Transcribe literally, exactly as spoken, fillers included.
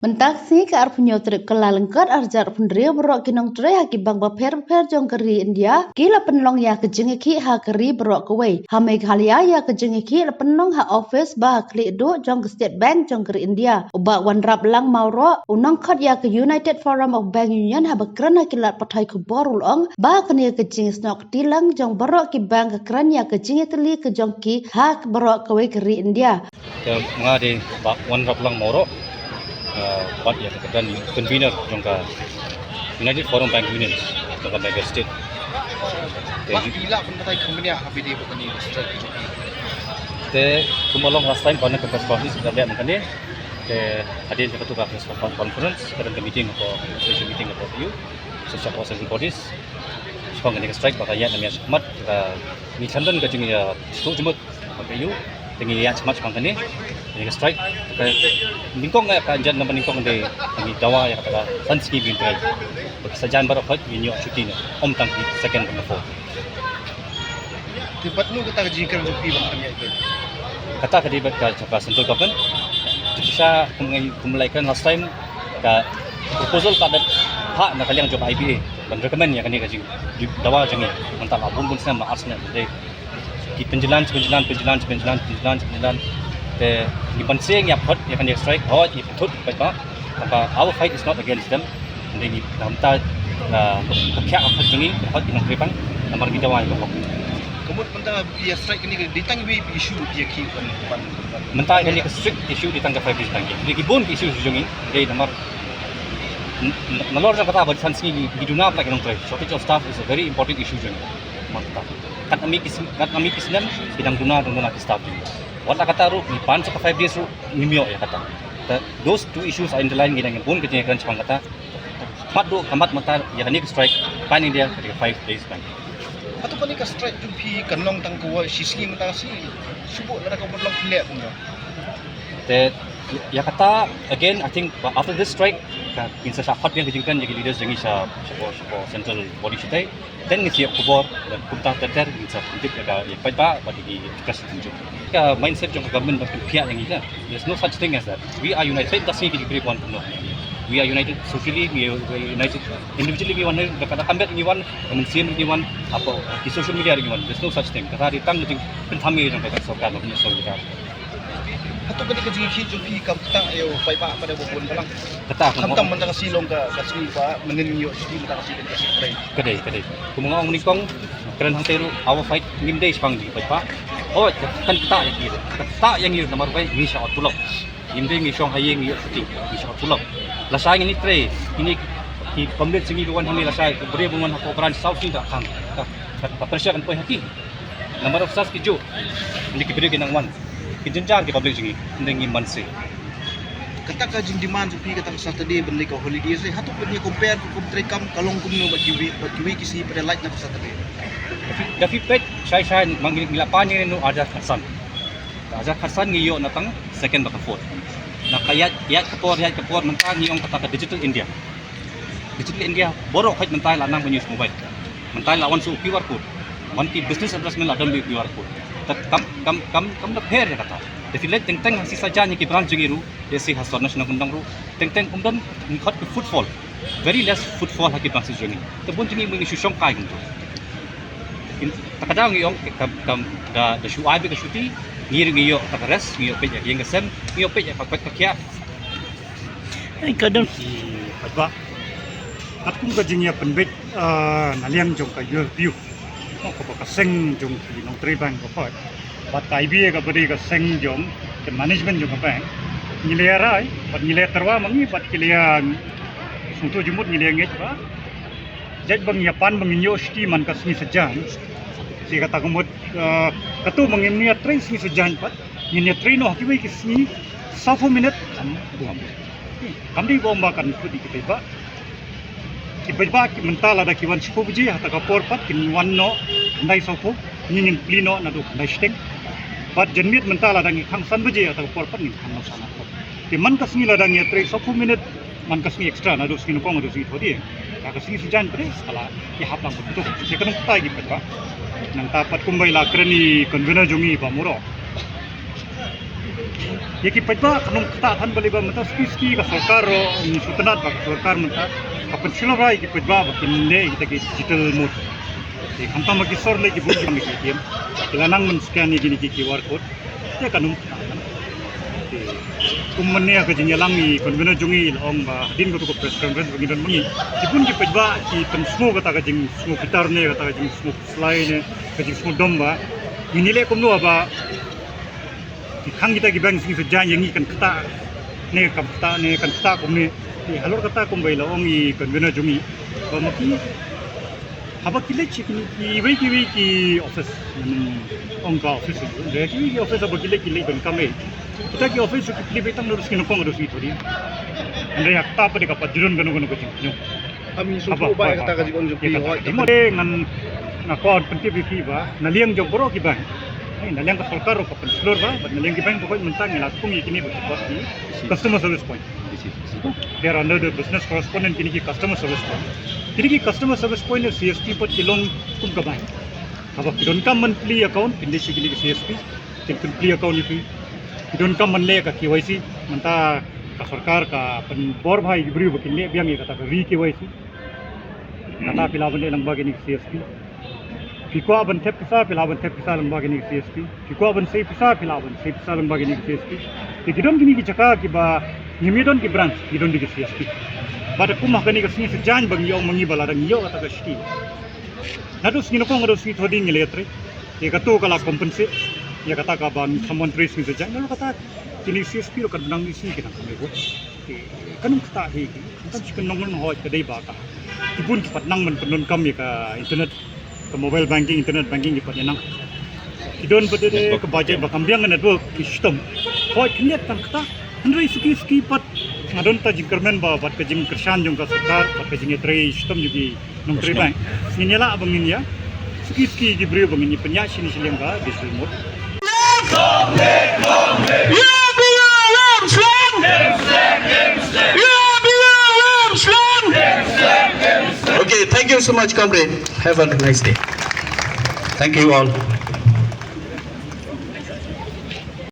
Mynta ka sngi ka arphew hynñiew tarik Kyllalyngkot arhajar arphew hynriew, baroh ki nongtrei ha ki bank bapher bapher jong ka ri India ki la pynlong ïa ka jingïakhih ha ka ri baroh kawei. Ha Meghalaya ïa ka jingïakhih la pynlong ha office ba ha khlieh duh jong ka State Bank jong ka ri India. U Bah Wanraplang Mawroh, u nongkhot ïa ka United Forum of Bank Union, haba kren ha ki lad pathai khubor u la ong ba kane ka jingïasnoh kti lang jong baroh ki bank ka kren ïa ka jingïatylli ka jong ki ha baroh kawei ka ri India. Te nga dei Bah Wanraplang Mawroh, eh, bad ïa ka kyrdan convener jong ka United Forum Bank Union jong ka Meghalaya State. Te Bah, phi lah ban batai kham bniah ha video ba kane ka strike jong phi? Te kumba long last time ba na ka press conference ka dei man kane. Te hadien ka tu ka press conference, ka dang ka meeting ko, special meeting ko ïa u, so sa ko central bodies. Shaphang kane ka strike ba ka ïaid na ïa shakhmat, ka ngi khlem don ka jingïastuh jingmut bad ka ïa u, te ngi ïaid shakhmat shaphang kane, kane ka strike. Ka nyngkong, eh, ka jan number nyngkong dei ngi dawa ïa kata ka san sngi ba ngin trei. Ba ki sajan baroh khoit ngin ïoh shuti ne, ym tang ki second bad fourth. Te bad no kata ka jingkren jong phi ba ngam ïaid beit? Kata ka dei bad ka jaka central government. Te shisha kum ngi, kum lai kren last time, ka proposal ka dei ha na ka liang jong ka I B A ban recommend ïa kane ka jing dawa jong ngi. Mynta la bun bun snem, la ar snem dei ki pynjlan, pynjlan, pynjlan, pynjlan, pynjlan, pynjlan. Te ngi ban seng ïa phot ïa kane ka strike, hooid ngi pynthut paidbah. Tangba our fight is not against them. Ngi ngi namta, ah, ka khiah ka phot jong ngi, ka phot ki nongtrei bank, namar ngi dawa ïa ka hok. Ka mut mynta ïa strike kane ka dei tang iwei issue ïa ki ban, ban, ban. Mynta kane ka strict issue dei tang ka five days banking. Ngi ki bun ki issue jong ngi, dei namar n-, n-, nalor jong kata ba san sngi ngi, ngi duna palat ki nongtrei. Shortage of staff is a very important issue jong ngi. Mynta. Katba mih ki snem, katba mih ki snem, ki dang duna, dang duna ki staff. Wat la kata ruh, ngi pan sa ka five days ruh, ngim ïoh ïa kata. Te, those two issues are intertwined, ngi dang bun ka jingkren shaphang kata. Khmat duh, khmat mynta, ïa kane ka strike, pan India, ka dei ka five days ban. Hato kane ka strike jong phi kan long tang kawei shi sngi mynta ka sngi? Shu buh lada ka ban long phi leh kumno? Te, ïa kata, again, I think, after this strike, ka, ngin sa shah khot biang ka jingkren ïa ki leaders jong ngi sha, sha, sha central body shatei. Then ngin sa ïoh khubor, lada kumta ter ter, ngin sa pyntip ïa ka, ïa ka paidbah, bad ïa ki express ka jingkyrkhu. Ka mindset jong ka government ba kin pynïaid ïa ngi ka. There's no such thing as that. We are united. Peit mynta sngi ki briew wan kumno. We are united socially, we are, we are united individually, ngi wan, da ka, da ka kam beit ngi wan, da ka mynsiem ngi wan, hapoh ki social media ngi wan. There's no such thing. Kata dei tang ka jingpynthame jong ka sorkar, ba pynïasoh ïa ka. Hato ka dei ka jingkhih jong phi kam ktah ïa u paidbah ba dei ba bun balang? Kata ka, khamtam mynta ka sngi long ka, ka sngi ba mynnin ngi ïoh shuti mynta ka sngi ka sngi trei. Ka dei, ka dei. Kum nga ong nyngkong, kren hangtei ruh, our fight ngim dei shaphang jong ki paidbah. Oh, kan ktah ïa ki. Kan ktah ïa ngi namar ba ngi shah ot tulop. Ngim dei ngi shong ha ïing ngi ïoh shuti, ngi shah ot tulop. Lashai ngin ïa trei, kine ki pamlet jong ngi ki wan hangne lashai, ki briew ba wan hapoh branch saw sngi da khang. Ka, ka, ka pressure kan poi ha ki. Namar ba sas ki juh. Ngi ki briew ki nang wan. Ki jynjar ki public jong ngi. Ngi ngi man se. Kata ka jingdemand jong phi kata ka Saturday ban dei ka holiday se. Hato phi compare kum treikam ka long kumno bad kiwei, bad kiwei ki sngi ba dei lait na ka Saturday? Da phi, da phi peit shai shai ma ngi, ngi la pan ïa kane naduh arhajar khatsan. Arhajar khatsan ngi ïoh na tang second bad ka fourth. Na ka ïaid, ïaid ka por, ïaid ka por mynta ngi ong kata ka Digital India. Digital India, baroh khoit mynta la nang ban use mobile. Mynta la wan sa u Q R code. Wan ki business address mynta la don beit u Q R code. Te kam, kam, kam, kam da pher ïa kata. Te phi leit teng teng ha shisha jan ïa ki branch jong ngi ruh, ïa shi ha Sor National Kyndong ruh. Teng teng ym don, ngi khot ki footfall. Very less footfall ha ki branches jong ngi. Te bun jong ngi ngi shu shongkai kumta. Te ka daw ngi ong kam, kam da, da shu ai beit ka shuti, ngi ruh ngi ïoh ta ka rest, ngi ïoh peit ïa ka ïing ka sem, ngi ïoh peit ïa ka kwet ka khiah. Ai ka dang ki paidbah. Katkum ka jingïapynbeit, ah, na liang jong ka U F B U. Mo, kaba ka seng jong ki nongtrei bank ka poi. Bad ka I B A kaba dei ka seng jong ka management jong ka bank. Ngi la rai, bad ngi la tyrwa ma ngi, bad ki la sngewthuh jingmut, ngi la ngeit ba jait ba ngi ïa pan ba ngin ïoh shuti man ka sngi sajan. Te kata ka mut, eh, katto ba ngin ïa trei sngi sajan pat, ngin ïa trei noh kiwei ki sngi sawphew minit. Kam, kam dei ba ong ba kan kut ïa ki paidbah. Ki paidbah ki mynta lada ki wan shiphew baje, ha kata ka por pat kin wan noh khyndai sawphew, ngi ngin plie noh naduh khyndai shiteng. Bad janmiet mynta lada ngi khang san baje, ha kata ka por pat ngin khang noh san. Te man ka sngi lada ngi ïa trei sawphew minit, man ka sngi extra naduh sngi nyngkong haduh sngi khatduh. Ka sngi sajan pat ka la ïa hap lang pat tu. Te ka nongkynta ki paidbah. Nangta pat kumba la kren i convener jong ngi Bah Mawroh. Ïa ki paidbah kan ym ktah than ba lei ba mynta suki suki ka sorkar ruh, ngi sngewtynnat ba ka sorkar mynta ka pynshlur ïa ki paidbah ba kin leh ïa kita ki digital mode. Te khamtam ba ki sor lei ki bun ki bang ki A T M, ki la nang ban scan ïa kine ki Q R code. Te kan ym ktah than. Te kum mynne ka jingïalang i convener jong ngi la ong ba hadien kato ka press conference ba ngi don ma ngi, ki bun ki paidbah ki pynsngew kata ka jingsngew bitar ne kata ka jingsngew pyrshah ne ka jingsngew dom ba ngin ïaleh kumno ba ki khang kita ki bank sing sa jan ïa ngi kan ktah ne kan ktah ne kan ktah kumne. Te halor kata kumba i la ong i convener jong ngi ba ma ki haba ki leit sha kine kiwei kiwei ki office, ong ka office, hynrei kiwei ki office haba ki leit ki leit ban kam ei. Kita ki office ki plie beit tang da u sngi nyngkong da u sngi thohdieng. Hynrei ha kata pat de ka pat ju don kano kano ka jingpynïoh. Am ngi sngewthuh ba ïa kata ka jingong jong phi hooid. Te ngan, nga kwah pyntip ïa phi ba na liang jong baroh ki bank, na liang ka sorkar ruh ka pynshlur ba, bad na liang ki bank ba hooid mynta ngi la kum ïa kine ba ki customer service point. They are under the business correspondent, kine ki customer service point. Kine ki customer service point ne C S P pat ki long kum ka bank. Haba ki donkam ban plie account kin leit sha kine ki C S P, kin plie account ïa phi. Ki donkam ban leh ka K Y C, mynta ka sorkar ka pynbor bha ïa ki briew ba kin leh biang ïa kata ka re-K Y C. Kata phi lah ban leh lyngba kine ki C S P. Phi kwah ban thep pisa, phi lah ban thep pisa lyngba kine ki C S P. Phi kwah ban sei pisa, phi lah ban sei pisa lyngba kine ki C S P. Te ki don kine ki jaka kiba ngim ïoh don ki branch, ki don kine ki C S P. Bad kum ha kane ka sngi sajan ba ngi ong ma ngi ba lada ngi ïoh kata ka scheme, naduh sngi nyngkong haduh sngi thohdieng ngi la ïatrei. Te kato ka la compensate ïa kata kaba ngi kham wan trei sngi sajan. Nalor kata kine ki C S P ruh kat ba nang mih sngi ki nang kham ïa vote. Te kan ym ktah hi ki. Kan shi kan nong nong hoi ka dei ba ka ki bun ki pat nang ban pyndonkam ïa ka internet, ka mobile banking, internet banking ki pat ïa nang. Ki don pat de ka budget ba kam biang ka network ki shitom. Hoi khyndiat kan ktah. Hynrei suki suki pat nga don ta jingkyrmen ba bad ka jingkyrshan jong ka sorkar bad ka jingïatrei shitom jong ki nongtrei bank, ngin ïa lah ba ngin ïa suki suki ki briew ba ngin ïa pynïaid shane sha liang ka digital mode. Okay, thank you so much, comrade. Have a nice day. Thank you all.